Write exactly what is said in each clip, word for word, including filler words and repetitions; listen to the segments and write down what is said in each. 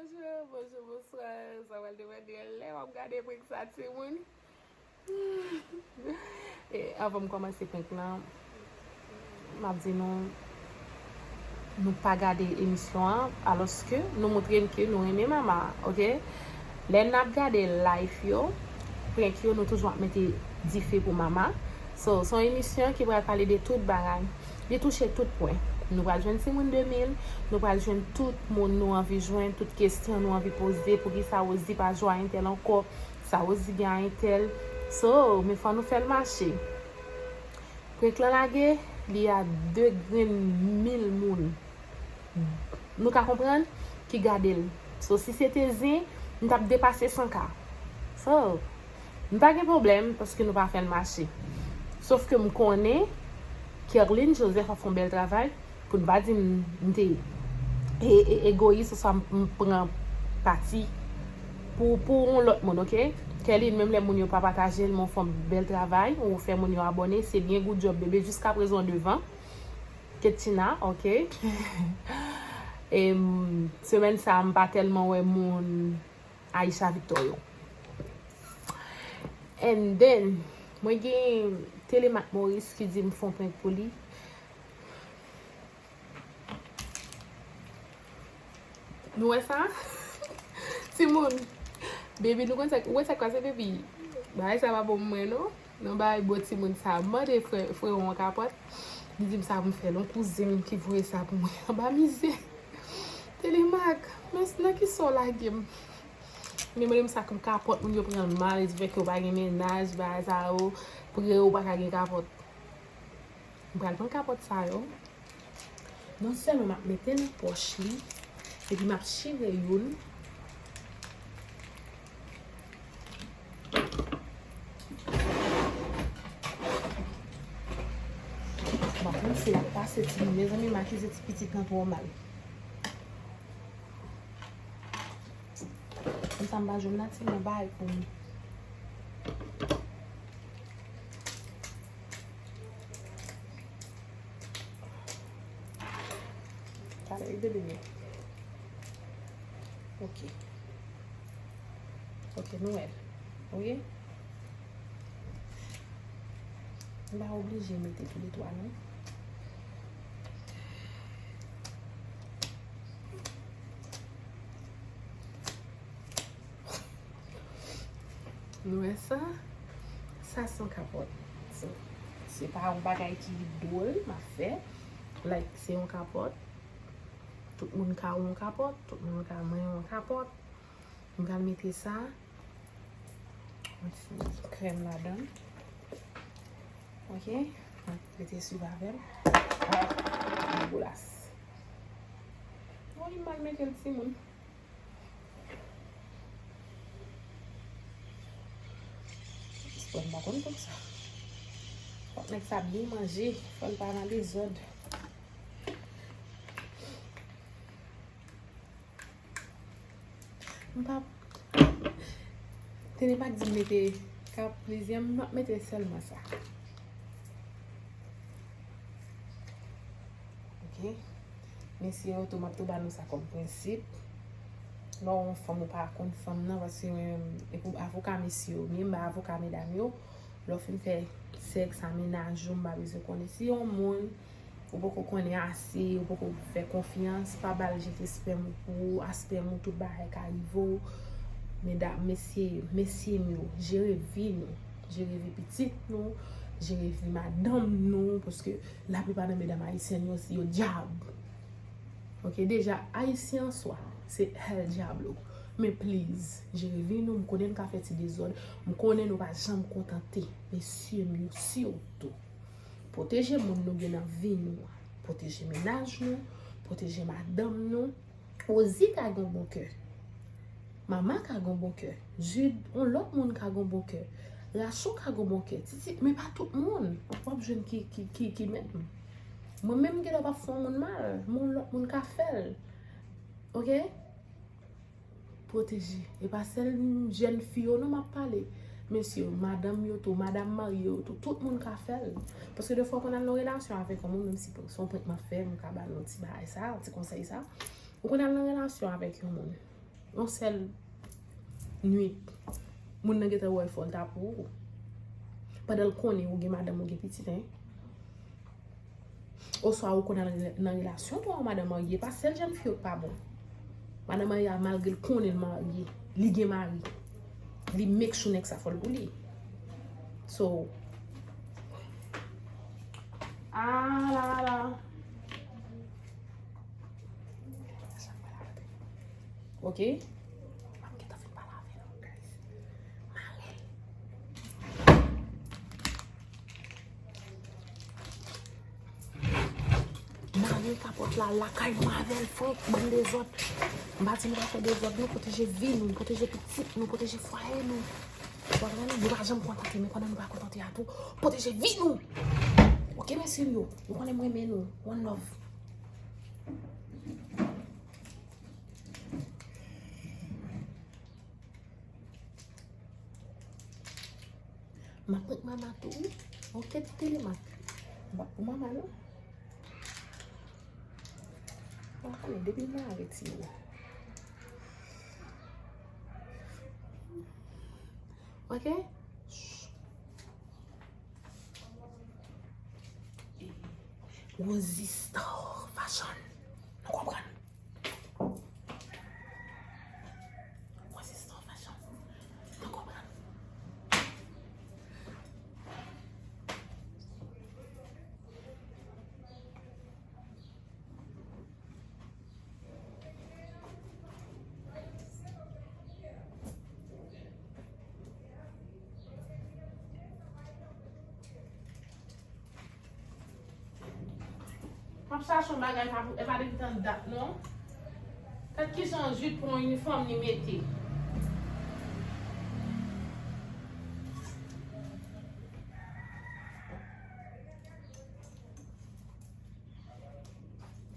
Bonjou, bonjou, bonswa. Sa pral depann de lè w ap gade prank sa, timoun. E, anvan m kòmanse prank lan, m ap di nou, nou pa gade emisyon an, alòske nou montre n ke nou renmen Mama, oke? Lè n ap gade live yo, prank yo, nou toujou ap mete dife pou Mama. So, se yon emisyon ki pral pale de tout bagay. Li touche tout pwen. Nou pral jwenn timoun de mil, nou pral jwenn tout moun nou anvi jwenn, tout kesyon nou anvi poze, poukisa Rosie pa jwe a entèl ankò, sa Rosie gen a entèl. So, men fò nou fè l mache. Prank lan lage, li a de grenn mil moun. Nou ka konprann? Ki gade l. So, si se te zen, m t ap depase san K. So, m pa gen pwoblèm paske nou pa fè l mache. Sof ke m konnen Kerline Joseph ap fè yon bèl travay, pou n pa di m, m te e, e, egoyis, oswa m, m pran pati pou, pou yon lòt moun, oke? Kerline, menm lè moun yo pa pataje l, men w fè yon bèl travay, ou fè moun yo abòne, se byen, good job, bebe, jiskaprezan w devan. Ketina, oke? E, m, semèn sa a, m pa tèlman wè moun Aisha Victor yo. And then, mwen gen Telemaque Maurice ki di m fè yon prank pou li. Nou wè sa? Timoun, baby, nou konn sa, ou wè sa k pase, baby? Bagay sa pa bon pou mwen, non. Non, bagay bon timoun sa. M mande frè, frè yon kapòt. Li di m sa pou m fè l. Yon kouzen m ki voye sa pou mwen. Anba mizè. Telemaque, men nan ki sa w lage m? Li mande m sa kòm kapòt, moun yo pran l mal, yo di fèk yo pa gen mennaj, bagay sa yo, pou yo pa ka gen kapòt. M pral pran kapòt sa yo. Non sèlman m ap mete nan pòch li, epi m ap chire youn. M ap panse l ap pase ti moun. Mezanmi, m akize ti pitit lan twò mal. Konsa m pa jwenn nan ti moun bay pou m. Talè, ede bebe. Ok. Ok, nou wè l. Oke? M pa oblije mete toulètwa, non. Nou wè sa? Sa se yon kapòt. So, se pa yon bagay ki dwòl m ap fè. Like, se yon kapòt. Tout moun ka wè yon kapòt. Tout moun ka manyen yon kapòt. M pral mete sa. Yon ti krèm ladan. Ok. Mete swiv avè m. Ah, degoulas. Mwen li mal mete l timoun. Bon, m pa konn konsa. Fòk nèg sa byen manje. Fò l pa nan dezòd. M pa. Tene pa di m mete ka plizyè, m ap mete sèlman sa. Ok. Mesye yo tou, m ap tou ba nou sa kòm prensip. Lè w yon fanm, ou pa konn fanm nan, paske mwen, e pou avoka mesye yo, m ye, m ba avoka medam yo. Lè w fin fè sèks a mennaj ou, m pa bezwen konnen. Si yon moun ou poko konnen ase, ou poko fè konfyans, pa ba l jete spèm ou pou ou, a spèm ou, tout bagay ka rive w. Medam, mesye, mesye m yo, jere vi nou, jere vi pitit nou, jere vi madanm nou, paske laplipa nan medam ayisyèn yo, yo dyab. Ok, deja, ayisyen an swa, se El Diablo. Men please, jere vi nou, m konnen n ka fè ti dezòd, m konnen nou pa janm kontante, mesye m yo sitou. Pwoteje moun nou gen nan vi nou an. Pwoteje mennaj nou, pwoteje madanm nou. Rosie ka gen yon bon kè. Mama ka gen yon bon kè. Jude, yon lòt moun ka gen yon bon kè. Rachou ka gen yon bon kè. Titi, men pa tout moun w ap jwenn ki, ki, ki, ki menm. Mwen menm, m gen dwa p ap fè yon moun mal, men yon lòt moun ka fè l. Ok? Pwoteje. E pa sèl jèn fi yo non m ap pale. Mesye yo, madanm yo tou, madanm marye yo tou, tout moun ka fè l. Paske defwa w konn al nan relasyon avèk yon moun, menm si se yon prank m ap fè, m ka ba nou ti bagay sa, ti konsèy sa. Ou konn al nan relasyon avèk yon moun. Yon sèl nwit, moun nan gentan wè fò l ta pou ou. Pandan l konnen ou gen madanm, ou gen pitit, en. Oswa ou konn al nan relasyon tou a, madanm marye, pa sèl jèn fi yo k pa bon. Madanm marye a, malgre l konnen l marye, li gen mari. Li make sure nèg sa fò l pou li. So, ah la la. Ok? M ap gentan fin pale avè l, guys. Mare l. Mare kapòt la lakay mwen avè l, frenk, bann dezòd. M pa di nou pa fè dezòd, non, pwoteje vi nou, pwoteje pitit nou, pwoteje fwaye nou. Ou konprann? Yo pa janm kontante, men pandan nou pa kontante a tou, pwoteje vi nou. Ok, mèsi yo. Ou konnen m renmen nou. One love. M ap prank mama tou. Ok, ti tele mak. M ap pou mama, non. Mwen konnen depi m lave ti yo. Ok? Rosie Star Fashion. Nou konprann? Rosie Star Fashion. Nou konprann? M ap chache yon bagay, pa pou, e pa depi tan dat non. Gad kijan Jude pran yon inifòm li mete.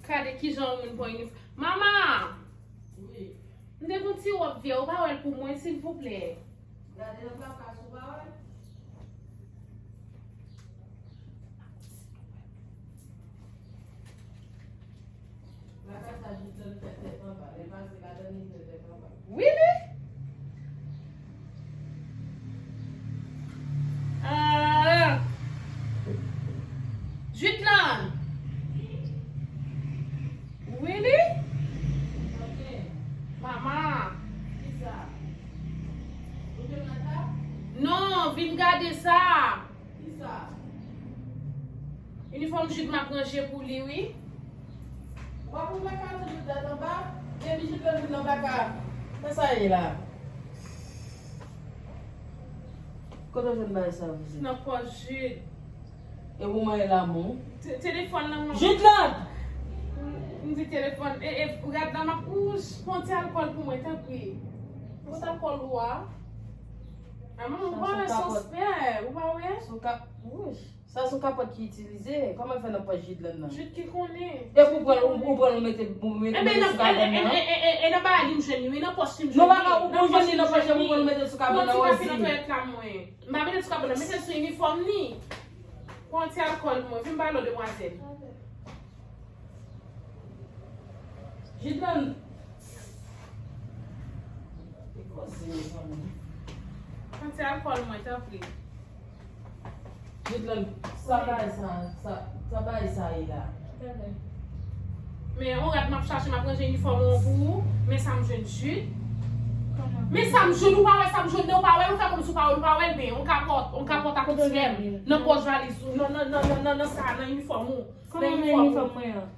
Gade kijan yon moun pran inif-, Mama! Wi. M te gon ti wòb vyè, ou pa wè l pou mwen, silvouplè? Gade nan plaka si w pa wè. Plaka sa jis nan fè tèt anba, lè l pase ladan li fè tèt anba. Really? Ah! Jude lan! Really? Mama! Non, vin gade sa! Inifòm Jude m ap ranje pou li, wi. Ou pa pou mwen ka toujou dat anba, depi Jude vin nan baka. Sa sa ye la? Kote w jwenn bagay sa, Rosie? Nan pòch Jude. E pou mwen e la, bon. Te-, telefòn nan, mwen. Jude lan! M di telefòn, e, e, rad la, m ap, ou, pran ti alkòl pou mwen, tanpri. Pran ti alkòl ou a. A, mwen, mwen pa wè saspè, ou pa wè? Sa se yon kapòt ki itilize. Kòman l fè nan pòch Jude lan nan? Jude ki konnen. Epi ou pran l, ou, ou pran l, ou mete, ou mete sou kabann nan? E, e, e, e, e nan bagay li m jwenn li, wi, nan pòch li m jwenn li. Non, pa ka, ou jwenn li nan pòch li, ou pran l, ou mete l sou kabann nan, Rosie. Pran ti pase nan twalèt la, mwen. M pa mete l sou kabann nan, mete l sou inifòm li. Pran ti alkòl, mwen. Vin ba l o demwazèl. Jude lan. Li koze, mezanmi. Pran ti alkòl, mwen, tanpri. Jude lan, sa bagay sa, sa, sa bagay sa ye la. Men yon rad m ap chache, m ap ranje inifòm ou an pou ou. Men sa m jwenn Jude. Men sa m jwenn, ou pa wè sa m jwenn nan, ou pa wè, ou fè kòmsi ou pa wè, ou pa wè l, men yon kapòt, yon kapòt ak ti flèm nan pòch valiz ou, nan, nan, nan sa, nan inifòm ou. Kòman nan inifòm mwen an?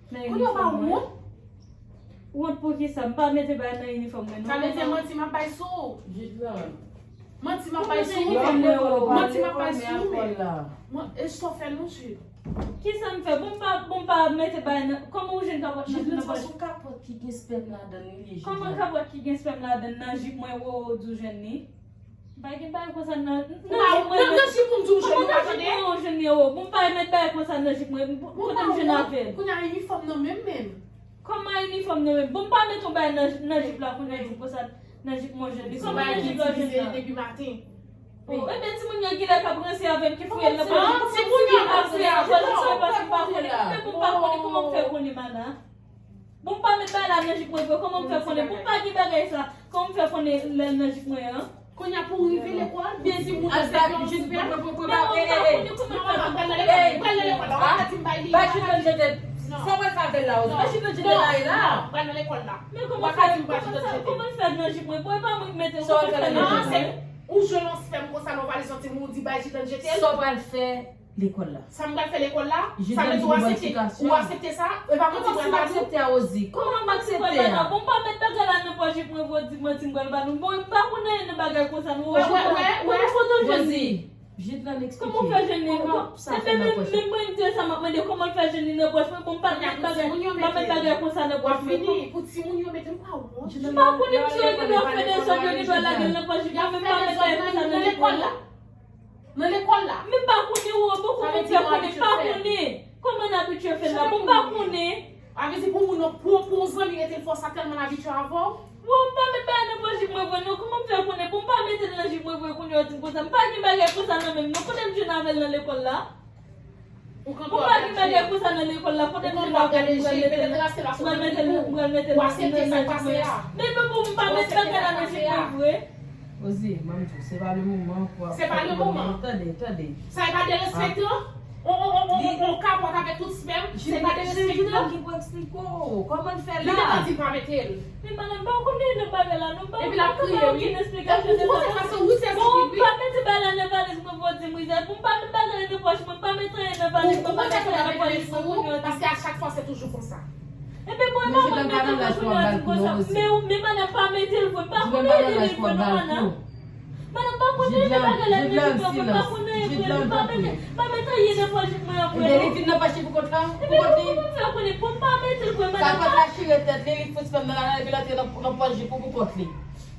Kounye a w pa wont? Wont pou kisa? M pa mete bagay nan inifòm mwen, non. Sa vle di manti m ap bay sou ou? Jude lan. Manti m ap bay sou ou? Manti m ap bay sou ou, men. E sa w fè non, Jude? Kisa m fè? Bon, m pa, bon, m pa mete bagay nan, kòman ou jwenn kapòt nan, nan pòch? Jude lan, sa se yon kapòt ki gen spèm ladan l, wi, li, Jude lan. Kòman kapòt ki gen spèm ladan l nan jip mwen, wo, wo, di w jwenn li? M pa gen bagay konsa nan, nan jip mwen. Nan jip ou m di w jwenn ou pa tande? Kòman nan jip mwen ou jwenn li, wo? Bon, m pa met bagay konsa nan jip mwen. Kote m jwenn avè l? Kounye a inifòm nan menm menm. Kòman inifòm nan menm? Bon, m pa met yon bagay nan, nan jip la kounye a di konsa nan jip mwen jwenn li. Kòman nan jip la jwenn la? Depi maten. Oh, ebyen timoun yo genlè k ap ranse avè m ki fouye l nan pòch. Timoun yo ap ranse avè m, se pa si m pa konnen. Men bon, m pa konnen kòman m fè konnen, mana. Bon, m pa met bagay la nan jip mwen vre, kòman m fè konnen? Pou m pa gen bagay sa, kòman m fè konnen lè l nan jip mwen an? Kounye a pou rive lekòl, pou timoun nan fè yon sipè. Men mwen pa konnen kòman l fè konnen. Pral nan lekòl la, w pa ka di m bay li. Bay jip nan jete. Sa w pral fè avè l la, Ozi? Bay jip nan jete la, e la. Pral nan lekòl la. Men kòman fè, kòman fè, kòman fè nan jip mwen? Bon, e pa mwen ki mete l, kòman fè nan jip mwen? Ou jwenn yon spèm konsa nan valiz yon timoun, ou di bay jip nan jete l? Sa w pral fè lekòl la? Sa m pral fè lekòl la? Sa vle di ou aksepte? Ou aksepte sa? E pa manti, ou pral ba nou? Kòman si m aksepte a, Ozi? Kòman m aksepte a? Bon, m pa met bagay la nan pòch jip mwen, vre, di manti m pral ba nou. Bon, m pa konn anyen nan bagay konsa, non. Wè, wè, wè, wè. Kote w jwenn li? Ozi, Jidlan eksplike. Kòman w fè jwenn li? Kòman sa fè nan pòch? Ebyen, men, men mwen, m di sa, m ap mande kòman l fè jwenn li nan pòch mwen. Bon, m pa met bagay, m pa met bagay konsa nan pòch mwen. Pou timoun yo mete l pa wont. M pa konnen si yo gen dwa fè de sòt, yo gen dwa lage l nan pòch jip mwen, men m pa met bagay konsa nan jip mwen, non. Nan lekòl la. Men m pa konnen, ou, bon, kòman m fè konnen? M pa konnen. Kòman n abitye fè l la? Bon, m pa konnen. Sa vle di pou moun nan, pou, pou yon zanmi rete l fò sa tèlman l abitye avè w? Bon, m pa met bagay nan pòch jip mwen vre, non. Kòman m fè konnen? Bon, m pa mete l nan jip mwen vre, kounye a w di m konsa. M pa gen bagay konsa nan men m, non. Kote m jwenn avè l nan lekòl la? Ou kanpe w ap gade jip. Ou pa gen bagay konsa nan lekòl la, kote m jwenn bagay m pral mete l, m pral mete l, m pral mete l nan jip mwen. Men, men bon, m pa met bagay la nan jip mwen vre. Ozi, ban m di w, se pa le moman pou ap fè konnen. Tande, tande. Sa e pa derespektan? On, on, on, on, on kapòt avèk tout spèm, se pa derespektan? Jidlan ki pou eksplike w kòman l fè la. Li te ka di pa mete l. Men madanm, m pa konnen nan bagay la, non, m pa konnen okenn esplikasyon de sa. Bon, m pa mete bagay la nan valiz mwen, vre, di m rizèt. Bon, m pa met bagay la nan pòch mwen, m pa met anyen nan valiz mwen, m pa met anyen nan valiz mwen, kounye a. Paske a chak fwa, se toujou konsa. Ebyen, bon, e pa mwen k mete l, vre, kounye a, di m konsa. Men, men madanm, pa mete l, vre, m pa konnen li vre, non, madanm. Madanm, pa konnen de bagay la, m pa konnen vre, m pa mete, m pa mete anyen nan pòch mwen an vre. Ebyen, li vin nan pòch li pou kont la, pou kont li. Ebyen, kòman m fè konnen? Bon, m pa mete l vre, madanm. Kapòt la chire tèt li, li fout spèm nan ladan, epi l antre nan, nan pòch jip ou pou kont li.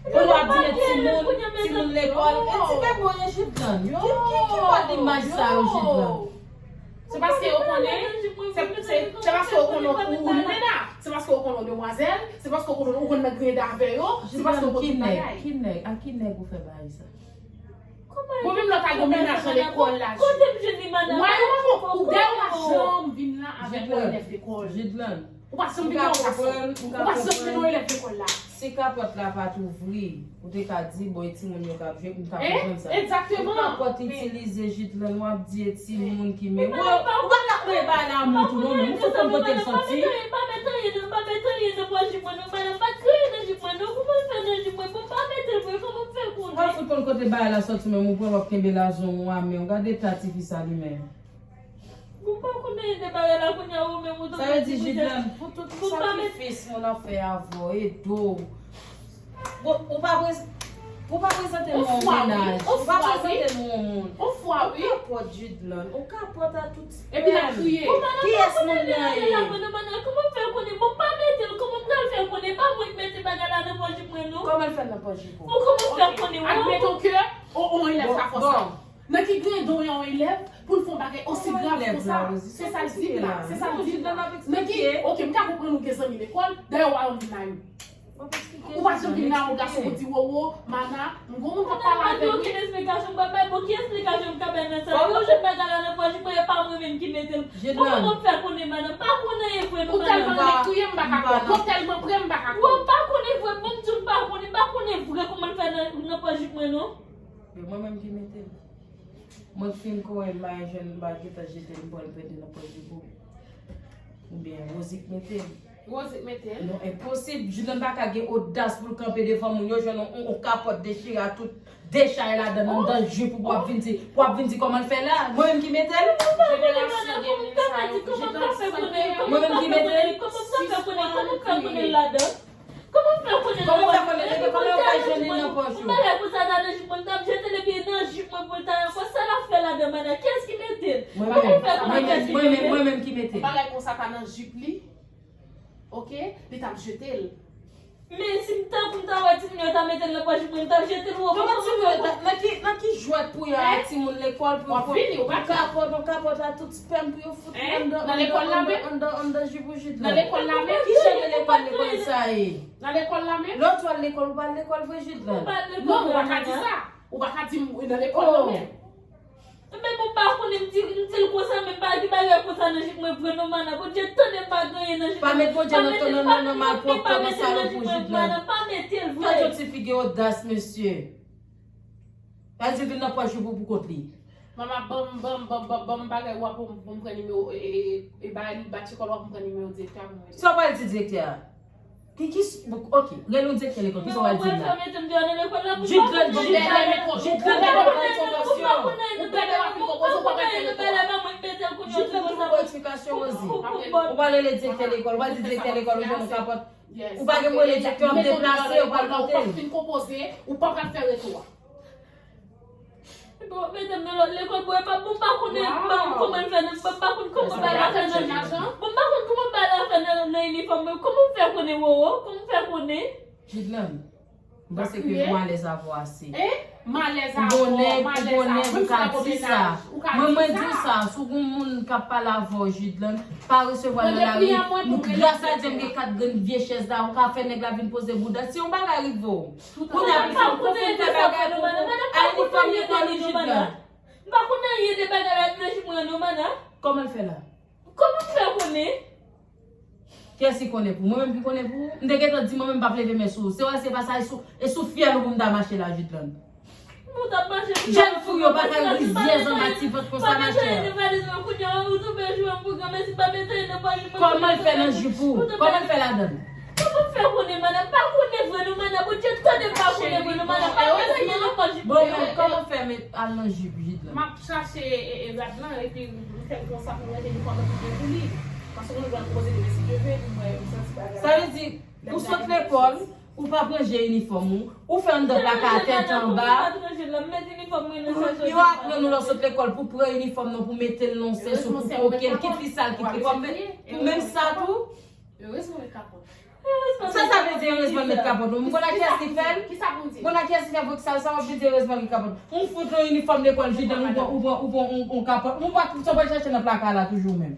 Kounye a w ap di men timoun, timoun lekòl. E ti bebe w ye, Jidlan. Ki, ki, ki bòd imaj sa yo, Jidlan? Se paske yo konnen, se, se, se paske yo konnen ou limena, se paske yo konnen ou demwazèl, se paske yo konnen ou konn nan griyen avè yo, se paske yo konn tout bagay. Ki nèg, a ki nèg ou fè bagay sa? Bon, menm lè w ta gen menaj nan lekòl la, kote m jwenn li, madanm? Why ou pa, ou dèyè w pa janm vin la avèk yon elèv lekòl. Jidlan. Ou pa janm vin la, ou pa janm vin yon elèv lekòl la. Si kapòt la pa t ouvri, ou te ka di, bon, e timoun yo k ap jwe, m ka konprann sa. Egzakteman. Pou kapòt itilize, Jidlan, w ap di e timoun ki men. Ou pa ka kreye bagay la mwen tou, non, men. Ou fout konn kote l soti. M pa met anyen, m pa met anyen nan pòch jip mwen, non, madanm, m pa t kreye nan jip mwen, non. Kòman l fè nan jip mwen? Bon, m pa mete l vre, kòman m fè konnen? Ou pa fout konn kote bagay la soti, men ou pran w ap kenbe la jan w a men. Gade eta tifi sa li menm. Bon, m pa konnen de bagay la kounye a, ou menm ou tonton. Sa vle di, Jidlan, pou tout sakrifis moun ap fè avè w, ede w. Bon, ou pa prez-, ou pa prezante nou yon menaj. Ou pa prezante nou yon moun. Ou kapòt, Jidlan. Ou kapòt a tout spèm. Epi l ap kriye. Kiyès moun nan ye? Kòman m fè konnen? Bon, m pa mete l. Kòman m pral fè konnen? Pa mwen k mete bagay la nan pòch jip mwen, non. Kòman l fè nan pòch jip ou? Bon, kòman m fè konnen? Admeton ke, o, o, elèv sa fò sa. Nan ki grandè yon elèv pou l fè yon bagay osi grav konsa? Se sa l di m la. Se sa l di m la. Nan ki, oke, m ka konprann ou gen zanmi lekòl, dayè w pa janm vin la yo. Ou pa janm vin la yon gason pou di, wowo, mana, m gon moun k ap pale avè m wi. Okenn esplikasyon m pa bay, bon, ki esplikasyon m ka bay nan sa? Yo jwenn bagay la nan pòch mwen, e pa mwen menm ki mete l. Bon, kòman m fè konnen, madanm? M pa konnen vre, non, madanm. Ou tèlman renmen kriye, m pa ka kwè. Ou tèlman pre, m pa ka kwè. Ou pa konnen vre, bon, m di w m pa konnen, m pa konnen vre kòman l fè nan, nan pòch jip mwen, non. E mwen menm ki mete l. Mwen fin kòrèk, m pa jwenn, m pa gentan jete l, m pran l mete nan pòch jip ou. Oubyen Rosie k mete l. Rosie k mete l? Non, enposib. Jidlan pa ka gen odas pou l kanpe devan moun yo, jwenn yon, yon, yon kapòt dechire a tout dechay ladan l, anndan jip ou, pou w ap vin di, pou w ap vin di kòman l fè la. Mwen menm ki mete l? Jenerasyon de moun sa yo, Jidlan, sa k fè? Mwen menm ki mete l? Kòman m ta fè konnen? Kòman m ta fè konnen? Kòman m fè konnen? Kòman w fè konnen? Kòman w fè jwenn li nan pòch ou? Bagay konsa ta nan jip mwen, m t ap jete l epi nan jip mwen pou l ta ye ankò. Sa l ap fè ladan, madanm? Kiyès ki mete l? Kòman w fè konnen kiyès ki mete l? Mwen menm, mwen menm ki mete l. Bagay konsa ta nan jip li, oke, li t ap jete l. Men si m ta, pou m ta wè timoun yo ta mete l nan pòch jip mwen, m t ap jete l. Kòman timoun yo ta, nan ki, nan ki jwèt pou y al ak timoun lekòl pou yo pran yon kapòt, yon kapòt a tout spèm pou yo fout anndan, anndan, anndan, anndan jip ou, Jidlan? Nan lekòl la menm? Ki jan de lekòl, lekòl sa ye? Nan lekòl la menm? Lè w t al lekòl, ou pa al lekòl vre, Jidlan? Non, ou pa ka di sa. Ou pa ka di m nan lekòl la menm. Men bon, m pa konnen, m di, m di l konsa, men pa gen bagay konsa nan jip mwen vre non, mana. Bondye tande, m pa gen anyen nan jip mwen. Pa met Bondye nan, nan, nan, nan malpwòpte, nan salopi, Jidlan. Pa mete l vre. Gad yon ti figi odas, mesye. Gad di vin nan pòch li pou, pou kont li. Mama, ban m, ban m, ban m, ban m, ban m bagay w ap pou m, pou m pran nimewo, e, e, e, e, ba li, ba ti kòl w ap pou m pran nimewo direktè a pou mwen. Sa w pral di direktè a? Ki, ki, ok, rele yon direktè lekòl, kisa w pral di l la? Jidlan, Jidlan, Jidlan, Jidlan, ou pa gen pou eksplikasyon, Rosie. Ou pral rele direktè lekòl, ou pral di direktè lekòl, ou jwenn yon kapòt. Ou pa gen pou rele direktè, w ap deplase, ou pral pote l. Ou pa pral fè retou a. Bon, medam nan lòt lekòl, bon, e pa, bon, m pa konnen, m pa konn kòman l fè nan, m pa konn kòman bagay la fè nan, bon, m pa konn kòman bagay la fè nan, nan inifòm mwen. Kòman w fè konnen, Roro? Kòman w fè konnen? Jidlan, m panse ke ou alèz avè w ase. Ou konnen, ou konnen, ou ka di sa. Mwen, mwen di w sa, si w gen yon moun k ap pale avè w, Jidlan, pa resevwa l nan lari. Gras a Dye, m gen kat grenn vye chèz la, ou ka fè nèg la vin poze bouda. Si yon bagay rive w, Kounye a, pou fè bagay pou, pou al pou fanmi pa li, Jidlan. M pa konn anyen de bagay la nan jip mwen non, mana. Kòman l fè la? Kòman m fè konnen? Kiyès ki konnen pou ou? Mwen menm ki konnen pou ou? M te gentan di mwen menm m p ap leve men sou ou. Se wè se pa sa, e sou, e sou fyèl ou pou m ta mache la, Jidlan. Pou w t ap mache pou... Jèn fou yo pa ka rizyèz anba ti vant konsa, machè. Kounye a, ou tonbe jwe m pou granmesi, pa mete nan pòch mwen. Kòman l fè nan jip ou? Kòman l fè ladan l? Kòman m fè konnen, mana? M pa konnen vre non, mana. Bondye tande, m pa konnen vre non, mana. Pa mete nan pòch mwen. Bon, men kòman fè met al nan jip, Jidlan? M ap chache, e, e, rad lan, epi m fè l konsa pou ranje li pandan pou byen pou li. Paske mwen pral poze demen si Dye ve, pou mwen, m santi bagay la. Sa vle di, ou sot lekòl, ou pa ranje inifòm ou, ou fè anndan plaka a tèt anba. Yo aprann ou lè w sot lekòl pou pran inifòm nan, pou mete l nan sens ou, pou koke l, kit li sal, kit li pwòp, men pou menm sa tou. Erezman met kapòt. Sa sa vle di, erezman met kapòt ou? M konn a kiyès li fè l? M konn a kiyès li fè vòksal sa, w ap vin di erezman met kapòt. Ou fout yon inifòm lekòl, Jidlan, ou pran, ou pran, ou pran yon, yon kapòt. Ou pa, sa w pral chache nan plaka la toujou menm.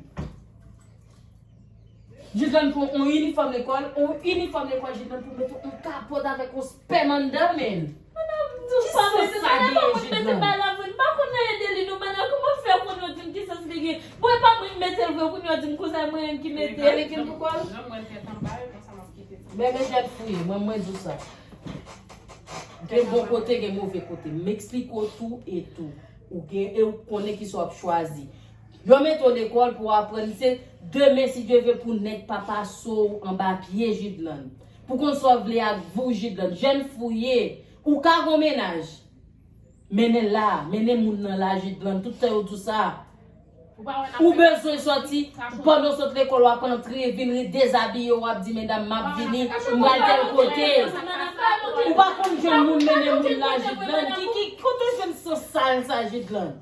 Jidlan pou yon inifòm lekòl, yon inifòm lekòl, Jidlan pou mete yon kapòt avèk yon spèm anndan, men. Ki sans sa genyen, Jidlan? M pa konn anyen de li non, mana. Kòman fè konnen w di m ki sans li gen? Bon, e pa mwen ki mete l vre, kounye a w di m konsa, e mwen menm ki mete l. Bebe jèn fouye, mwen, mwen di w sa. Gen bon kote, gen move kote. M eksplike w tou e tou. Ou gen, e ou konnen kisa w ap chwazi. Yo mete w lekòl pou w aprann, se demen, si Dye ve, pou nèg pa pase w anba pye, Jidlan. Pou konn sa w vle ak vi w, Jidlan. Jèn fouye, ou ka gon mennaj. Mennen la, mennen moun nan la, Jidlan, tout tan yo di w sa. Ou bezwen sòti, pandan w sot lekòl, w ap antre, vin dezabiye, w ap di, medam, m ap vini, m pral tèl kote. Ou pa konn jwenn moun mennen moun la, Jidlan. Ki, ki, kote w jwenn sans sal sa, Jidlan?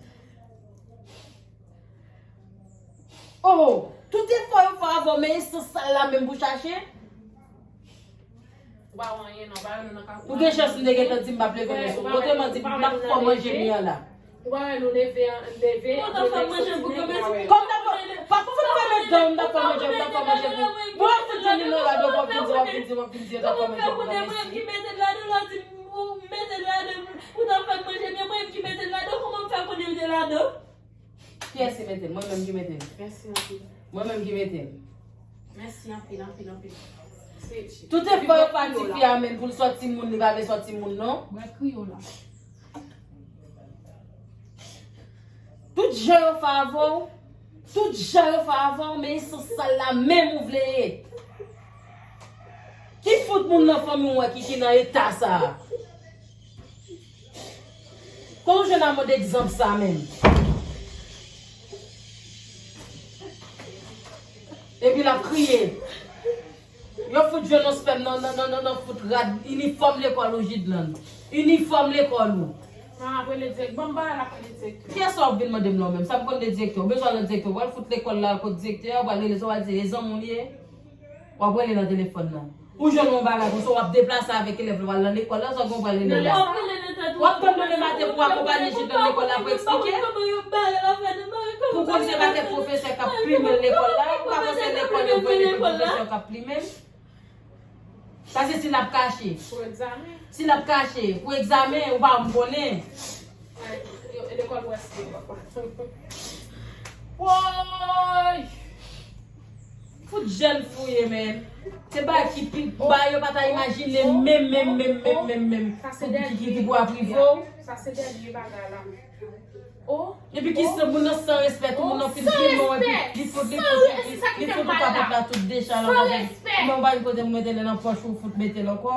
Oh, tout efò yo fè avè w, men e sans sal la menm pou chache? Ou pa wè anyen non, ou pa wè nou nan kafou. Ou gen chans m te gentan di m p ap leve men sou ou. Otreman di m p ap fè w manje mi an la. Ou pa wè nou leve, leve, leve soti nèg la wè. Kòm n ap fè, pa fout fè met dan, m t ap fè w manje, m t ap fè w manje pou. Bon, w ap fout jwenn li nan rad, w ap vin di, w ap vin di, w ap vin di, yo t ap fè w manje pou granmesi. Ki mete l ladan, l ap di m, ou mete l ladan, ou t ap fè m manje, men mwen ki mete l ladan, kòman m fè konnen l te ladan? Kiyès ki mete l? Mwen menm ki mete l. Mèsi anpil. Mwen menm ki mete l. Mèsi anpil, anpil, anpil. Tout efò yo fè tifi a menm pou l sòti moun, li pa vle sòti moun non. Mwen kriye w la. Tout jan yo fè avè w, tout jan yo fè avè w, men e sans sal la menm ou vle ye. Ki fout moun nan fanmi w wè ki, ki nan eta sa a? Kòman w jwenn a mòd egzanp sa menm? Epi l ap kriye. Yo fout jwenn yon spèm nan, nan, nan, nan, nan fout rad, inifòm lekòl ou, Jidlan. Inifòm lekòl ou. Mama, ap rele dirèk. Ban m bagay la, ap rele dirèk. Kiyès sa w ap vin mande m la w menm? Sa m konn de direktè? Ou bezwen al nan direktè? W al fout lekòl la kot direktè a, w al rele sa, w al di e zanmi w li ye. W ap rele nan telefòn nan. Ou jwenn yon bagay konsa, w ap deplase avèk elèv la, w al nan lekòl la, sa w gen w pral rele la. W ap tann demen maten pou w akonpanye Jidlan lekòl la pou eksplike. Pou konn se pa kèk pwofesè k ap plimen l lekòl la, ou pa panse lekòl yo vre de pwofesè k ap plimen l? Paske si l ap kache. Pou egzamen. Si l ap kache, pou egzamen, ou pa m konnen. Yo, e lekòl prèske. Woy! Fout jèn fou ye, men. Se bagay ki pi, bagay yo pa ta imajine menm, menm, menm, menm, menm, menm. Sa se dènye. Ki, ki, ki pou ap rive w. Sa se dènye bagay la. Oh, epi ki oh, se moun nan san respè, tout moun nan fin filme w, epi li fout, li fout, li, li fout ou kapot la tout decha la. San respè. Mwen pa gen kote m mete l nan pòch ou fout mete l ankò.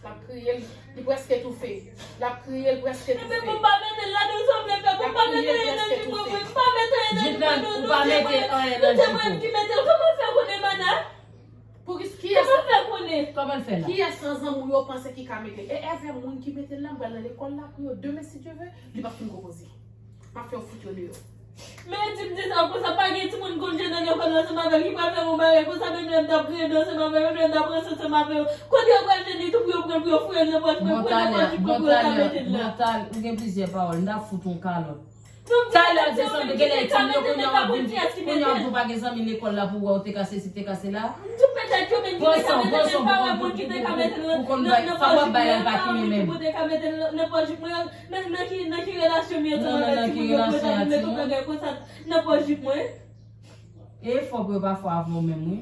L ap kriye, li prèske toufe. L ap kriye, li prèske toufe. Epi pou m pa mete l ladan, sa w vle fè pou m pa mete anyen nan jip mwen, pou m pa mete anyen nan jip mwen, non, non, se mwen, se mwen menm ki mete l. Kòman fè konnen, mana? Pou kis, kiyès, kòman fè konnen? Kòman l fè la? Kiyès nan zanmi w yo panse ki ka mete l? E èvè moun ki mete l la, m pral nan lekòl la pou yo demen, si Dye ve, li p ap fin konpoze. M ap fè yo fout yo deyò. Men di m di sa konsa, pa gen timoun konn jwenn nan lekòl ansanm avè l ki pral fè yon bagay konsa, men menm t ap rede ansanm avè yo, menm t ap ranse ansanm avè yo. Kote yo pral jwenn li tou pou yo pran l, pou yo foure l nan pòch mwen, pou yo nan pòch mwen, pou yo ta mete l la. Bon, talè, bon, talè, ou gen plizyè pawòl, m ta fout yon kalòt. Talè w di sanble gen lè ti moun yo kounye a w ap vin, kounye a w ap di w pa gen zanmi lekòl la pou w wè w te ka sesi, te ka sela. Pran san, pran san pou konn, pou, pou, pou konn bay, fòk w ap bay al pa ki men menm. Nan, nan ki, nan ki relasyon m ye ansanm avèk timoun yo pou yo ta vin met yon bagay konsa nan pòch jip mwen? E fò pou yo pa fò avè w menm, wi.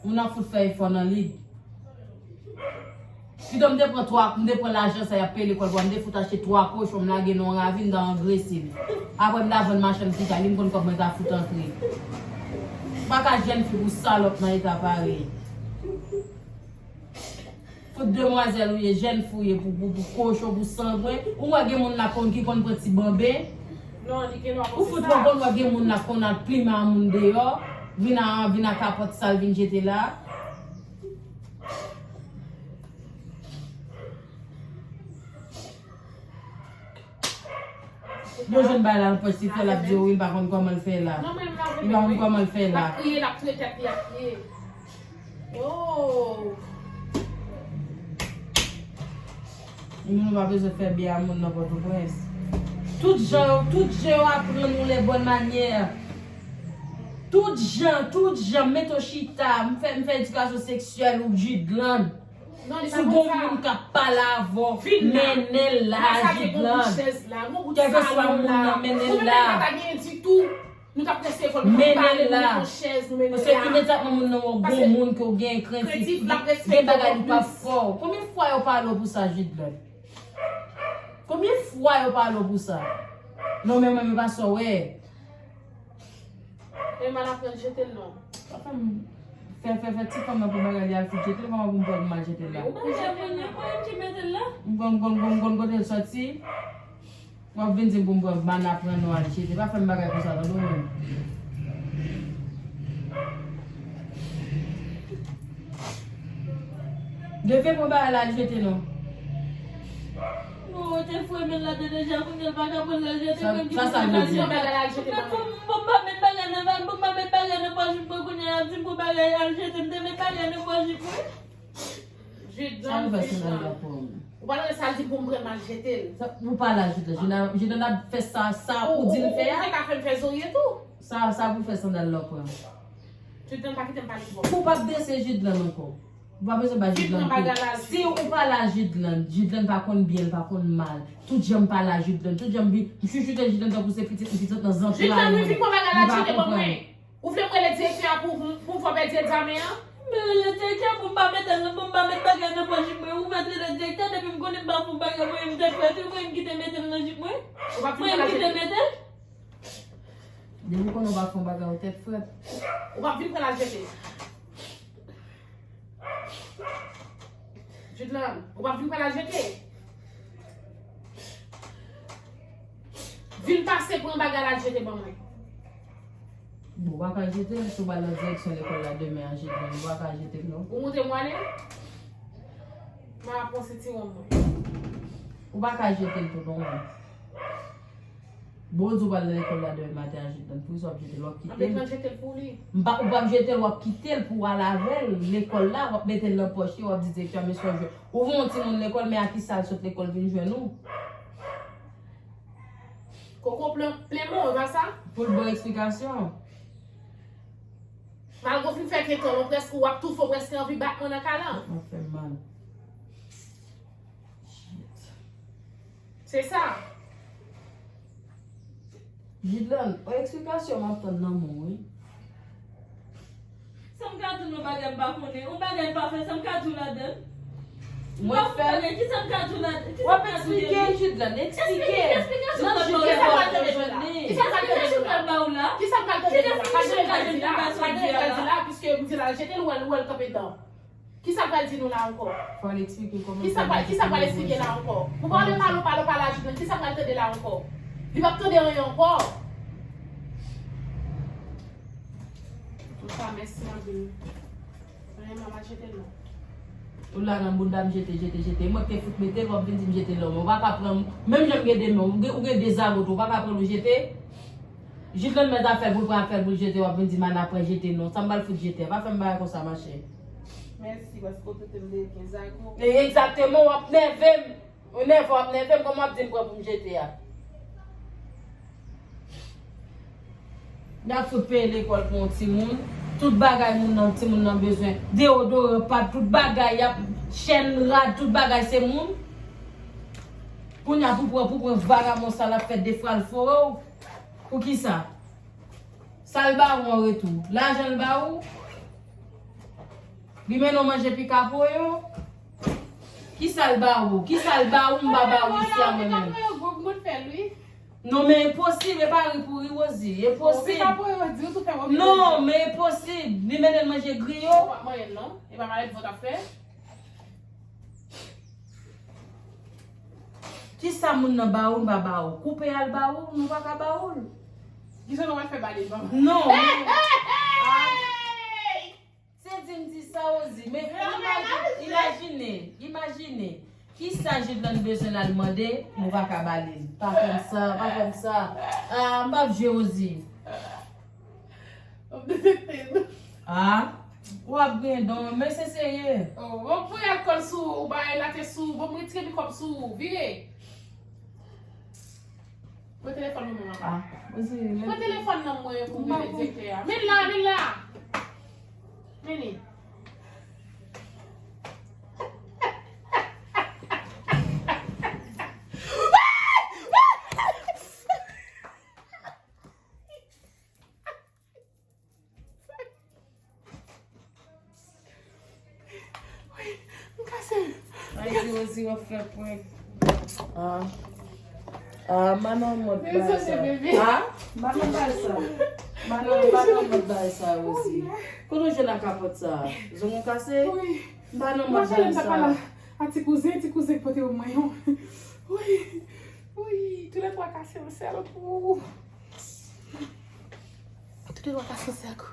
Moun ap fout fè efò nan lig. Pito m te pran twa, m te pran lajan sa y ap peye lekòl pou mwen, m te fout achte twa kochon, m lage nan yon ravin, m ta angrese li. Apre m ta vann machann ti kay li, m konn kòb mwen ta fout antre. M pa ka jèn fi pou salòp nan eta parèy. Fout demwazèl ou ye, jèn fi w ye pou, pou, pou kochon, pou sangwen. Ou wè gen moun la konn ki konn pran ti banben. Non, li gen dwa konn se sa. Ou fout konn wè gen moun la konn al plimen a moun deyò, vin a, vin a kapòt sal vin jete la. Yo jwenn bagay la nan pòch, se fè l ap di w, wi, l pa konn kòman l fè la. Li pa konn kòman l fè la. L ap kriye, l ap touye tèt li ak pye. Oh. Moun pa bezwen fè byen a moun nan Pòtoprens. Tout jan, tout jan yo aprann nou les bonnes manières. Tout jan, tout jan, mete w chita, m fè, m fè edikasyon seksyèl ou Jidlan. Si w gen yon moun k ap pale avè w, mennen l la, Jidlan. Kèlkeswa moun nan, mennen l la. Mennen l la. Paske imedyatman moun nan wè w gon moun ke w gen krentif, gen bagay li p ap fè w. Konbyen fwa yo pale w pou sa, Jidlan? Konbyen fwa yo pale w pou sa? Non, men mwen, men pa sa w wè. E m al aprann jete l non. Pa fè m fè, fè, fè ti fanm nan pou bagay li al fout jete l, kòman pou m pran pou m al jete l la? Ou pa jete l, mwen ki mete l la. M konn, m konn, m konn, m konn kote l sòti. W ap vin di m pou m pran mana pran nou al jete. Pa fè m bagay konsa tande w menm. Defen pran bagay la al jete non. Bon, ou te foure men l ladan deja, kounye a l pa ka pran l al jete, mwen ki pou pran l al jete. Bon, m pa met bagay nan, bon, m pa met bagay nan pòch mwen, kounye a l ap di m pou bagay al jete, m te met bagay nan pòch mwen. Sa pou fè sandal la pou mwen. Ou pa tande sa l di pou m pran m al jete l. Ou pa la, Jidlan. Jidlan ap fè sa, sa ou di l fè a. Ou te ka fè m fè zorye tou. Sa, sa pou fè sandal la pran. Jidlan pa kite m pale twòp. Ou p ap blese Jidlan ankò. Ou pa bezwen bay Jidlan kou. Si ou pa la Jidlan, Jidlan pa konn byen, l pa konn mal. Tout jan m pa la Jidlan, tout jan m vin, m chouchoute Jidlan tankou se pitit m, pitit nan zantray mwen. Jidlan, vin pran bagay la, Jidlan, ban mwen. Ou vle m rele direktè a pou, pou, pou m fè w pèdi egzamen an? M rele direktè pou m pa met, pou m pa met bagay nan pòch mwen. Ou mèt rele direktè, depi m konnen m pa fè yon bagay, mwen menm tèt frèt, mwen menm ki te mete l nan jip mwen. Mwen menm ki te mete l. Depi w konnen w pa fè yon bagay, ou tèt frèt. Ou p ap vin pran l al jete. Jidlan, ou p ap vin pran l al jete. Vin pase pran bagay la al jete ban mwen. Bon, ou pa ka jete l, si w pral nan direksyon lekòl la demen an, Jidlan, ou pa ka jete l non. Ou montre m w ale? M a pran sentiwon mwen. Ou pa ka jete l tou non, mwen. Bon, ou di w pral nan lekòl la demen maten an, Jidlan, pou sa w ap jete l, w ap kite l. M ap jete l pou li. M pa, ou p ap jete l, w ap kite l pou w al avè l lekòl la, w ap mete l nan pòch li, w ap di direktè a, mesye, w jwenn. Ou voye yon timoun lekòl, men a kisa l sot lekòl vin jwenn ou? Koko plen, plen mò, e pa sa? Pou l ba w eksplikasyon. Malgre w fin fè kenkanm, w prèske, w ap toufe, w prèske anvi bat mwen nan kay lan. Ou fè m mal. Se sa. Jidlan, yon eksplikasyon m ap tann nan men w, wi. Sa m ka di w, yon bagay m pa konnen. Yon bagay m pa fè, sa m ka di w ladan l? Mwen fè. Ki sa m ka di w ladan? W ap eksplike, Jidlan, eksplike. Nan jounen w ap jwenn li. Ki sa m ka di w la? Ki sa m ka di w la? Piske m di la, jete l, ou wè l, ou wè l kanpe dan. Ki sa pral di nou la ankò? Fò l eksplike kòman. Ki sa pral, ki sa pral eksplike la ankò? Ou pale, pale, pale, pale a Jidlan. Ki sa pral tande la ankò? Li p ap tande anyen ankò. Antouka, mèsi anpil. Anyen, mama, jete l non. Ou la nan bounda m jete, jete, jete. Mwen te fout mete l, w ap vin di m jete l non. Ou pa ka pran, menm jan m gen de men, ou gen, ou gen de zago tou, ou pa ka pran l ou jete. Jidlan mèt afè l pou l pran afè l pou l jete, w ap vin di m a n ap pran jete non. Sa m pral fout jete a? Pa fè m bagay konsa, mache. Mèsi, paske w trete m de byen zago. E egzakteman, w ap nève m. Ou nève, w ap nève m, kòman w ap di m pran pou m jete a? Y ap fout peye lekòl pou yon timoun. Tout bagay moun nan, timoun nan bezwen. Deodoran, pat, tout bagay, y ap chèn, rad, tout bagay se moun. Kounye a pou pran, pou pran vagabon sa l ap fè defwa l foure w. Poukisa? Sa l ba ou an retou? Lajan l ba ou? Li mennen w manje pika poyo? Kisa l ba ou? Kisa l ba ou m pa ba ou isi a mwen menm? Pika poyo gwo m konn fè l wi. Non, men enposib, e pa ri pou ri, Rosie. Enposib. Pika poyo di ou tou fè mwen. Non, men enposib. Li mennen l manje griyo? Ou pa manyen l non. E pa malèt vant ap fè. Kisa moun nan ba ou, m pa ba ou? Koupe a l ba ou, nou pa ka ba ou l. Kisa nou pral fè ba li, mama? Non. Se di m di sa, Rosie, men imajine, imajine, imajine. Kisa Jidlan bezwen l al mande, nou pa ka ba li l. Pa fè m sa, pa fè m sa. Ah, m p ap jwe, Rosie. W ap detekte nou. Ah, w ap gen don, men se serye. Oh, w ap voye alkòl sou ou, ou bay late sou ou, bon, m retire mikòb sou ou, vire. Pran telefòn nan mwen, mama. Ah, Rosie, pran telefòn nan mwen pou m rele direktè a. Men la, men la. Men li. Wi, m kase. Ay, Rosie, w ap fè prank. Ah. Ah, m pa nan mòd bagay sa. Ah, m pa nan bagay sa. M pa nan, m pa nan mòd bagay sa, Rosie. Kote w jwenn ak kapòt sa? Zong ou kase? Wi. M pa nan mòd bagay sa. A ti kouzen, ti kouzen k pote pou mwen yo. Wi. Wi, toulètwa kase yon sèl kou. Toulètwa kase yon sèl kou.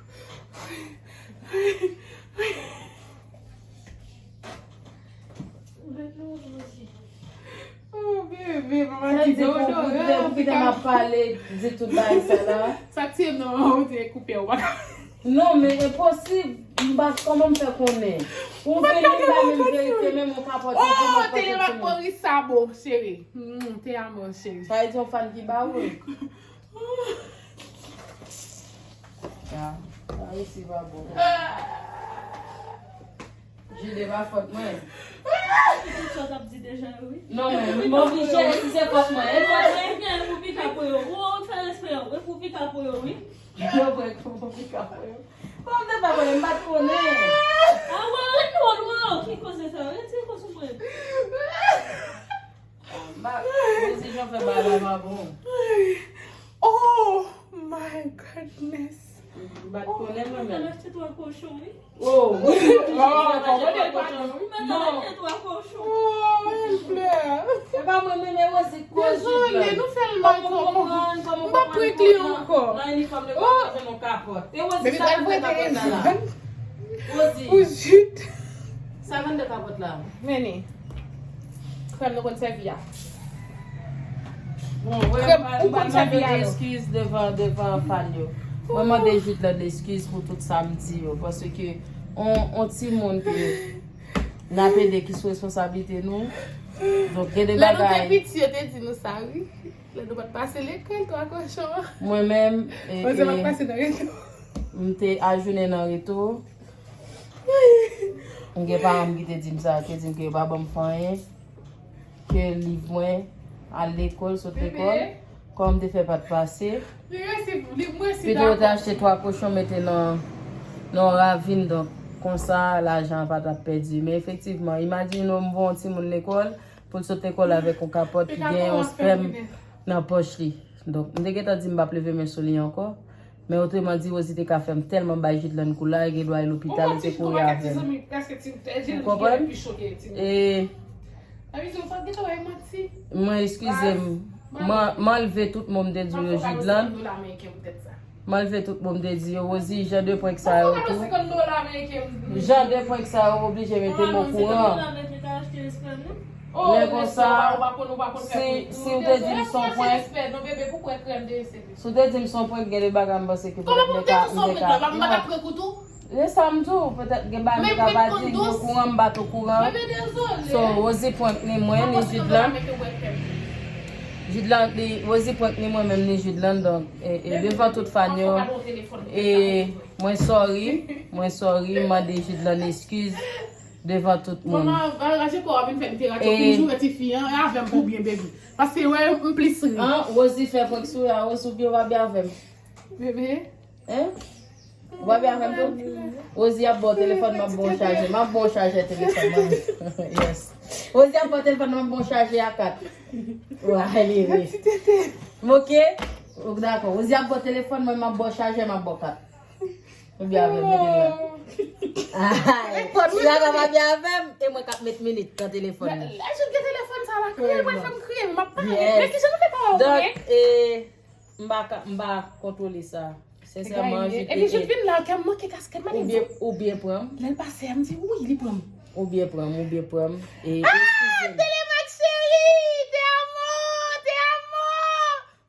Oh, bebe, mama ki dodoran. Sa di pou, pou, pou kite m ap pale, di tout bagay sa la. Sa tiye m nan mama, ou te koupe, ou pa ka. Non, men enposib. M pa kòman m fè konnen. Ou vini m pa menm verifye menm yon kapòt. Oh, te lemak Moris sa bon, cheri. Hmm, te amò, cheri. Sa vle di yon fan ki ba ou l. Ah, sa resi pa bon. Jide pa fòt mwen. Tout sa w t ap di deja yo, wi. Non, men, m oblije, si se fòt mwen, e fòt mwen. Ou fè respè yo, ou fè respè yo, e pou pika pou yo, wi. Yo, mwen, pou pika pou yo. Bon, m te pa konnen, m pa t konnen. Ah, wè, wè, wè, wè, ki koze sa? Retire kò sou mwen. Ah, m pa, Rosie, jan w fè bagay la pa bon. Oh my goodness. M pa t konnen mwen menm. Mwen achte twa kochon, wi. Oh, wi, wi, wi, wi, wi, wi, wi. Mwen achte twa kochon. Oh, bèl flè. E pa mwen menm, e Rosie. Dezole, nou fè l mal twòp. M p ap pran klyan ankò. Nan inifòm de kapòt, yon kapòt. E Rosie, sa vande kapòt la la. Rosie. Pou jit. Sa vande kapòt la. Meni. Krèm nou konn sèvi a. Bon, krèm ou konn sèvi a yo. Eskiz devan, devan fan yo. Mwen mande Jidlan eskiz pou tout sa m di yo. Paske on, on timoun ke n ap ede ki sou responsablite nou. Donk, gen de bagay. Lè nou te piti, yo te di nou sa, wi. Lè nou pa t pase lekòl, twa kochon an. Mwen menm, e, mwen se pa t pase nan reto. M te ajounen nan reto. M gen paran m ki te di m sa, te di m ke yo pa ban m fè anyen. Ke liv mwen, al lekòl, sot lekòl, kòm te fè pa t pase. Pito ou te achte twa kochon mete nan nan yon ravin, donk konsa lajan an pa t ap pèdi. Men efektivman, imajine w m voye yon timoun lekòl, pou l sot lekòl avèk yon kapòt ki gen yon spèm nan pòch li. Donk, m te gentan di m p ap leve men sou li ankò. Men otreman di, Rosie te ka fè m tèlman bay Jidlan kou la, li gen dwa al lopital, li te kouri avè m. Ou konprann? E mwen, eskize m. Mwen, m anlve tout mo m te di w yo, Jidlan. M anlve tout mo m te di yo. Rosie, jan de prank sa yo tou. Jan de prank sa yo oblije mete m okouran. Lè konsa, si, si w te di m se yon prank, si w te di m se yon prank, gen de bagay m panse ke petèt m te ka, m te ka. E sa m di w, petèt gen bagay m te ka pa di, m okouran, m pa t okouran. So, Rosie prank ni mwen, ni Jidlan. Jidlan, li, Rosie prank ni mwen menm, ni Jidlan, donk, e, e devan tout fan yo, e mwen sorry, mwen sorry, m mande Jidlan eskiz devan tout moun. Kòman, ranje kò w ap vin fè literati, w fin joure tifi an, e avè m pou byen, baby. Paske, wè, m plis ri. An, Rosie fè prank sou la, Rosie, ou byen w pa byen avè m. Bebe. Hein? Ou pa byen avè m tou? Rosie ap ba w telefòn, m ap ba w chajè. M ap ba w chajè telefòn nan. Yes. Rosie ap ba w telefòn, m ap ba w chajè a kat. Wa, li ri. M oke? Ou dakò. Rosie ap ba w telefòn, mwen m ap ba w chajè, m ap ba w kat. Ou byen avè m, mete l la. Ay, si la pa byen avè m, e mwen k ap met minit nan telefòn nan. Lè Jude gen telefòn sa la, kriye, mwen fè m kriye, m ap pale. Men kijan nou fè pa wè w konnen? Donk, e, M pa ka, m pa kontwole sa. Sensèman, Jude. Epi Jude vin la, kè m manke kaskèt, madanm. Ou byen, ou byen pran m. Lè l pase a, m di, wi, li pran m. Ou byen pran m, ou byen pran m. E, eskize m. Telemax cheri, te amo, te amo.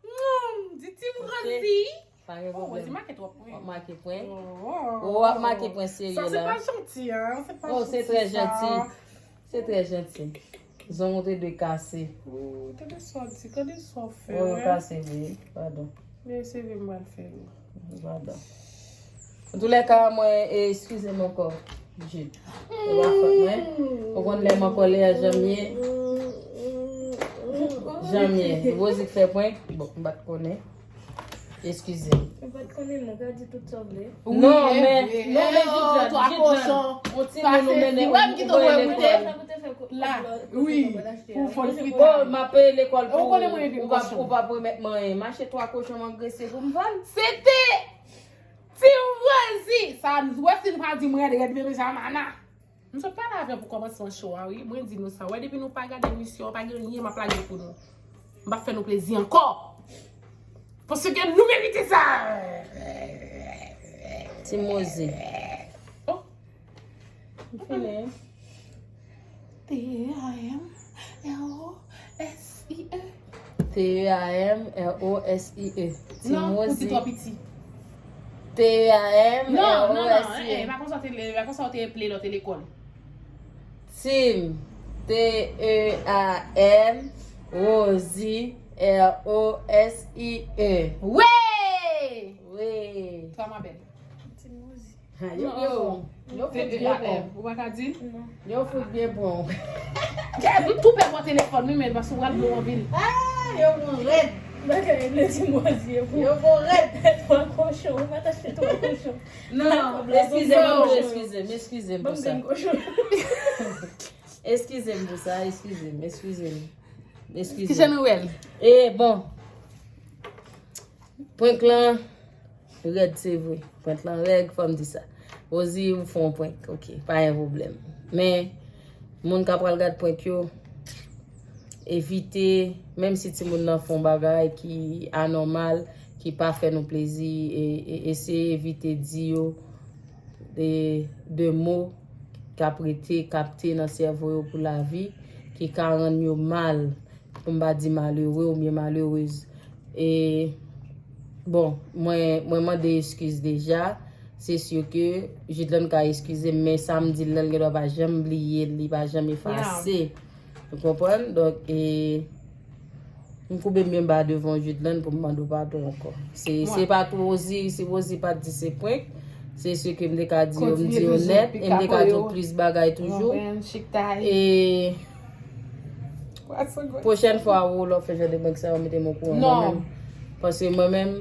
Mm, di Team Rosie. Pa gen pwoblèm. Rosie make twòp pwen. W ap make pwen. Oh, w ap make pwen serye la. Sa se pa janti, hein, se pa janti. Oh, se trè janti. Se trè janti. Zong ou te dwe kase. Oh, tande sa w di, tande sa w fè, wi. Oh, yo kase, wi. Padon. Men se vre m pral fè l. Padon. Antoulèka, mwen, e, eskize m ankò, Jude. E pa fòt mwen. Ou konn lè m an kòlè a, jan m ye. Jan m ye. Rosie k fè prank. Bon, m pa t konnen. Eskize m. Ou pa t konnen non, ka di tout sa w vle. Non, men, non, men Jidlan, Jidlan, yon timoun ou mennen, ou voye lekòl. La, wi, pou fò l frite. Oh, m ap peye lekòl pou ou, ou p ap remèt mwen anyen. M achte twa kochon, m angrese pou m vann. Se te Team Rosie. Sa, wè si l pa di m rèd, rèd, bebe, sa mana. M sot pale avè w pou kòmansman show a, wi. Mwen di nou sa. Wè, depi nou pa gade emisyon an, pa gen anyen m ap lage pou nou. M p ap fè nou plezi ankò. Paske nou merite sa. Team Rosie. Oh. M fini. T E A M R O S I E. T E A M R O S I E. Team Rosie. Non, ou di twò piti. T E A M R O S I E. Non, non, non, eh, eh, pa konsa w te, pa konsa w te eple lè w te lekòl. Team. T E A M, Rosie, R O S I E. Wi! Wi. Twa ma bèl. Team Rosie. Ha, yo, yo, yo fout byen bon. Ou pa ka di? Non. Yo fout byen bon. M tou pè bò telefòn, wi, men paske w pral blo anpil. Ah, yo bon rèd. Bagay le ti mwazi, yo bon. Yo bon rèd. Twa kochon, ou pa t achte twa kochon. Non, eskize m, eskize m, eskize m pou sa. Eskize m pou sa, eskize m, eskize m. Eskize m. Kijan nou wè l? E, bon. Prank lan rèd, se vre. Prank lan rèd, fò m di sa. Rosie, ou fè yon prank. Ok, pa gen pwoblèm. Men, moun k ap pral gad prank yo, evite, menm si timoun nan fè yon bagay ki anòmal, ki pa fè nou plezi, e, e, eseye evite di yo de, de mo k ap rete kapte nan sèvo yo pou lavi, ki ka rann yo mal, pou m pa di malere oubyen malerez. E, bon, mwen, mwen mande eskiz deja. Se si ke Jidlan ka eskize m, men sa m di l lan, l gendwa pa janm bliye l, li pa janm efase. Ou konprann? Donk, e, m koube m byen ba devan Jidlan pou m mande w padon ankò. Se, se pa tou Rosie, si Rosie pa t di se prank, se si ke m te ka di yo, m di yo nèt, e m te ka di w plis bagay toujou. E, Pwochèn fwa ou lè w fè jan de prank sa yo, mete m okouran mwen menm. Paske mwen menm,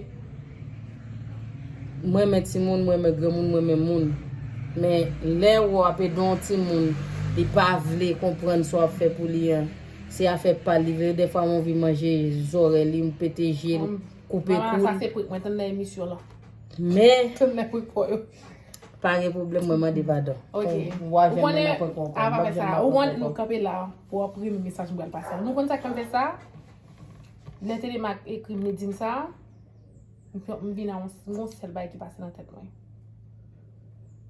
mwen renmen timoun, mwen renmen granmoun, mwen renmen moun. Men lè w ap ede yon timoun, li pa vle konprann sa w ap fè pou li an, se afè pa l li vle. Dèfwa m anvi manje zòrèy li, m pete je l, koupe kou l. Mama, sa se prank mwen tann nan emisyon lan. Men tann nan prank pa w yo. Pa gen pwoblèm, mwen mande padon. Ok. Ou konnen, a pa fè sa. Ou konnen nou kanpe la pou w ap reme mesaj m pral pase. Nou konn sa k fè m fè sa? Lè Telemaque ekri m, li di m sa, m vin a yon, yon sèl bagay ki pase nan tèt mwen.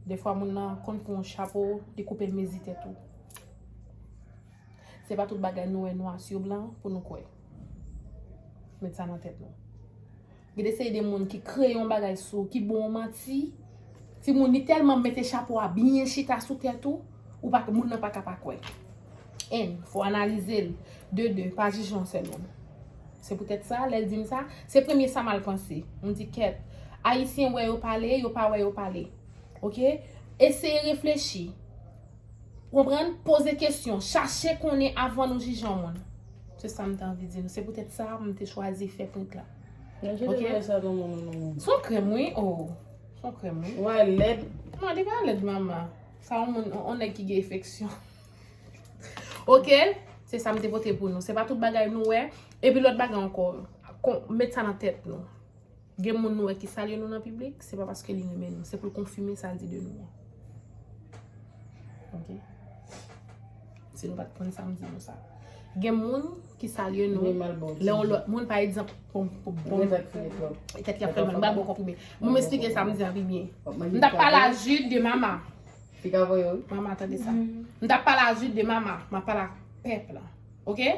Dèfwa moun nan konn pran yon chapo, li koupe l mezi tèt ou. Se pa tout bagay nou wè nwa sou blan pou nou kwè. Met sa nan tèt nou. Gen de seri de moun ki kreye yon bagay sou ou, ki ba w yon manti. Timoun, li tèlman mete chapo a byen chita sou tèt ou, ou pa, moun nan pa ka pa kwè. Enn, fò w analize l. De, de, pa jije yon sèl moun. Se poutèt sa, lè l di m sa, se premye sa m al panse. M di, kèt, Ayisyen wè yo pale, yo pa wè yo pale. Oke? Eseye reflechi. Konprann? Poze kesyon. Chache konnen avan nou jije yon moun. Se sa m te anvi di nou. Se poutèt sa m te chwazi fè prank la. Oke? Se yon krèm, wi. Oh. Se yon krèm, wi. Wè, lèd. Non, li pa lèd, mama. Sa yon moun, yon nèg ki gen efeksyon. Oke? Se sa m te pote pou nou. Se pa tout bagay nou wè. Epi lòt bagay ankò. Kon, met sa nan tèt nou. Gen moun nou wè ki salye nou nan piblik, se pa paske li renmen nou, se pou l konfime sa l di de nou an. Oke? Si nou pa t konn sa, m di nou sa. Gen moun ki salye nou, lè yon lòt moun, pa egzanp, bon, bon, bon, tèt ki ap fè l mal, m pral ba w konprime. Bon, m esplike sa m di an pi byen. M t ap pale a Jude de mama. Mama, tande sa. M t ap pale a Jude de mama, m ap pale a pèp la. Oke?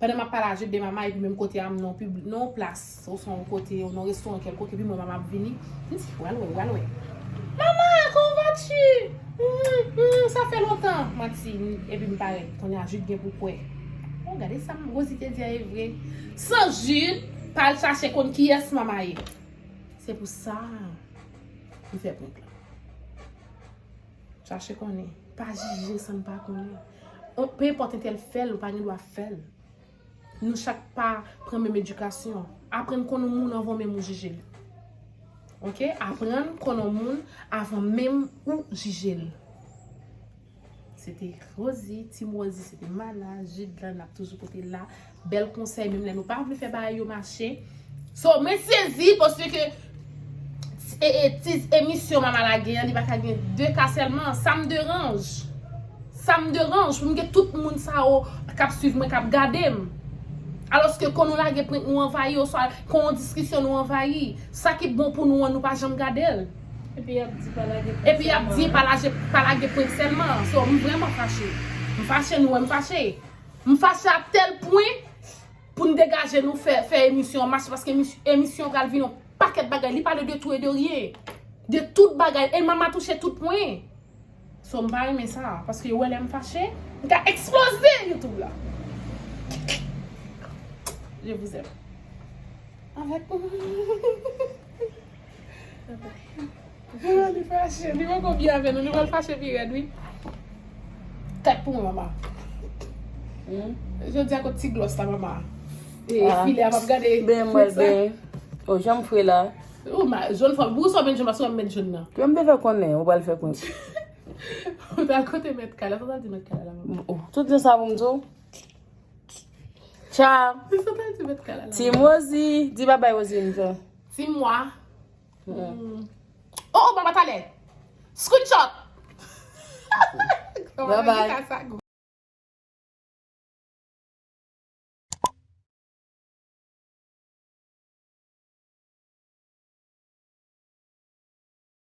Pandan m ap pale a Jude de mama, epi menm kote a, m nan yon pibli-, nan yon plas, oswa yon kote, nan yon restoran kèlkonk, epi m wè mama ap vini, m di, "Pral wè, pral wè. Mama, comment vas-tu? Hmm, hmm, ça fait longtemps." Manti, epi m parèt. Kounye a, Jude gen pou kwè. Oh, gade sa m, Rosie te di a, e vre. San Jude pa al chache konn kiyès mama ye. Se pou sa, m fè prank la. Chache konnen. Pa jije san n pa konnen. On, pe enpòt entèl fè l, ou pa gen dwa fè l. Nou chak pa pran menm edikasyon. Aprann konn yon moun anvan menm ou jije l. Oke? Aprann konn yon moun avan menm ou jije l. Se te Rosie, Team Rosie, se te Mana, Jude la, n ap toujou kote la. Bèl konsèy, menm lè nou pa vle fè bagay yo mache. So, mwen sezi paske e, e, ti emisyon mama lage an, li pa ka gen de ka sèlman. Sa m deranj. Sa m deranj pou m gen tout moun sa yo k ap swiv mwen, k ap gade m. Alòske kon nou lage prank nou anvayi, oswa kon yon diskisyon nou anvayi. Sa ki bon pou nou an, nou pa janm gade l. Epi y ap di pa lage prank. Epi y ap di pa lage, pa lage prank sèlman. So, m vrèman fache. M fache, nou wè m fache. M fache a tèl pwen pou n degaje nou fè, fè emisyon an mache, paske emis-, emisyon an pral vin yon pakèt bagay. Li pale de tout e de rien. De tout bagay. E mama touche tout pwen. So, m pa renmen sa, paske yo wè lè m fache, m ka eksploze YouTube la. Je vous aime. Avèk ou. Li fache, li poko byen avè nou, li pral fache pi rèd, wi. Tèt pou mwen, mama. Hmm? Jodi a kot ti glòs la, mama. E filè a p ap gade. Ben, mwen, ben. O, jan m fre la. Ou ma, jòn fò, ou sò mèt jòn, paske w ap mèt jòn nan. Kè m te fè konnen, ou pral fè konnen. Ou ta kote mèt kay la, sa w ta di mèt kay la, mama? Oh, tout jan sa pou m di w. Tchao. Sa w ta di mèt kay la, la? Team Rosie, di babay Rosie m fè. Team mwa. Hmm. Oh, oh, mama talè. Screenshot. Bye bye.